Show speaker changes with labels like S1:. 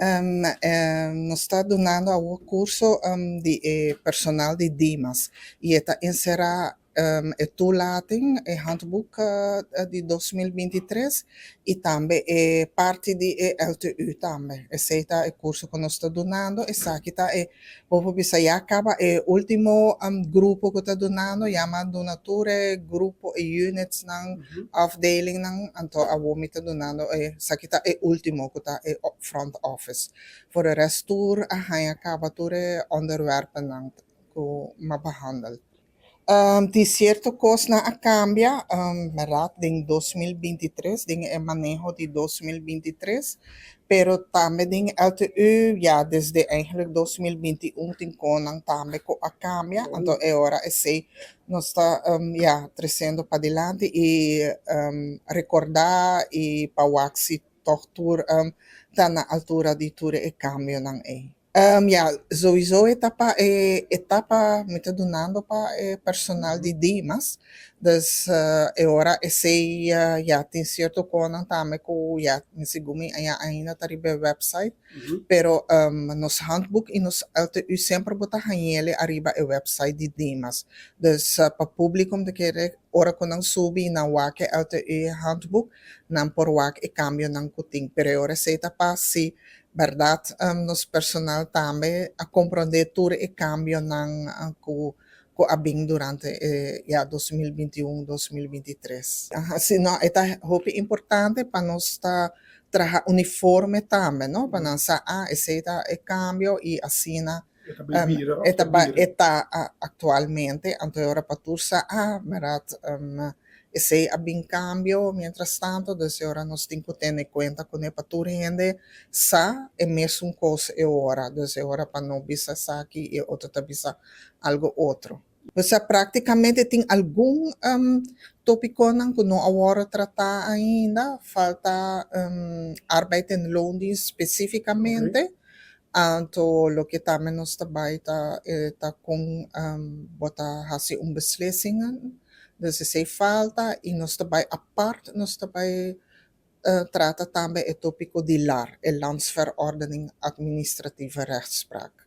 S1: Nos ta dunando awo curso di e personal di Dimas y e ta encera e toelating, e handboek di 2023 y tambe e parti di e LTU tambe. Esey ta e curso cu nos ta dunando. Esaki ta e, bo por bisa ya caba e ultimo grupo cu ta dunando, ya m'a duna tur e grupo, e units nan, afdeling nan, anto awo mi ta dunando esaki ta e ultimo cu ta e front office. Voor de rest tur a haya caba tur e onderwerpen nan cu m'a behandel. Tin cierto cosnan a cambia, berdad, den 2023, den e maneho di 2023, pero tambe den LTU, ya desde eigenlijk 2021 tin conan tambe cu a cambia, anto e ora esey nos ta ya treciendo padilanti y recorda y pa wak si toch tur ta na altura di tur e cambionan ey. Ja, sowieso e ta pa e etapa mi ta dunando pa e personal di Dimas. Dus e ora esey ya tin cierto conan tambe cu ya segun mi ya ainda ta riba e website. Pero nos handboek y nos LTU semper bo ta hañele ariba e website di Dimas. Dus pa publico mi ta kere ora cu nan subi nan wak e LTU handboek, nan por wak e cambionan cu tin. Pero e ora esey ta pa si berdad nos personal tambe a comprende tur e cambionan cu a bin durante e ya 2021, 2023. Si no, e ta hopi importante pa nos ta traha uniforme tambe, no? Pa nan sa, ah, esey ta e cambio y asina e ta e ta actualmente, anto e ora pa tur sa, ah, berdad, esey a bin cambio mientras tanto, dus e ora nos tin cu tene cuenta cune pa tur hende sa e mesun cos e ora, dus e ora pa no bisa esaki y otro ta bisa algo otro. Osea, practicamente tin algun topiconan cu no a wordo trata ainda, falta arbeid en loondienst specificamente, anto loke tambe nos ta bay ta ta con bo ta haci un beslissingen, dus esey falta y nos ta bay apart, nos ta bay trata tambe e topico di LAR, e Landsverordening Administratieve Rechtspraak.